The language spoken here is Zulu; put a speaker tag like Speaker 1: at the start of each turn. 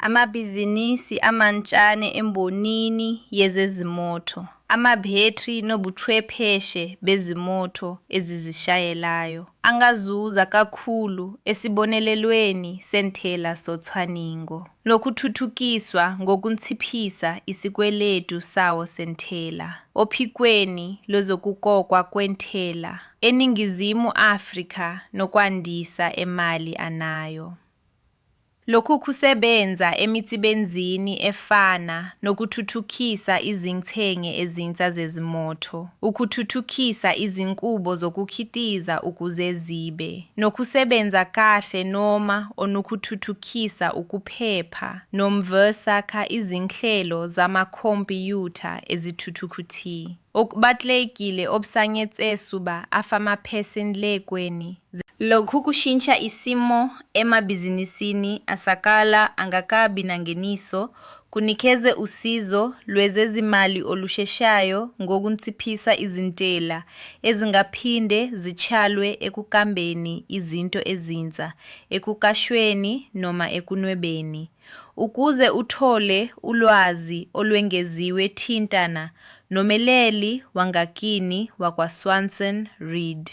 Speaker 1: Amabhizinisi amancane embonini yezezimoto, amabhethri nobuchwepheshe bezimoto ezizishayelayo angazuza kakhulu esibonelelweni sentela socwaningo nokuthuthukiswa ngokunciphisa isikweletu sawo sentela ophikweni lwezokuqoqwa kwentela eNingizimu Afrika nokwandisa emali anayo. Lokhu kusebenza emicibenzini efana nokuthuthukisa izingxenye ezintsha zezimoto, ukuthuthukisa izinqubo zokukhiqiza ukuze zibe nokusebenza kahle noma onukuthuthukisa ukuphepha nomvrsakha izinhlelo zamakhompi-yutha ezithuthukuthii Okubatlleikile obsanyetsesuba afamapesindlekweni Lokhu kushintsha isimo emabhizinisini asaqala angakabi nangeniso, kunikeze usizo lwezezimali olusheshayo ngokunciphisa izintela ezingaphinde zitshalwe ekuqambeni izinto ezintsha, ekuqashweni noma ekunwebeni. Ukuze uthole ulwazi olwengeziwe thintana nomeleli wangakini wakwa-Swanson Reid.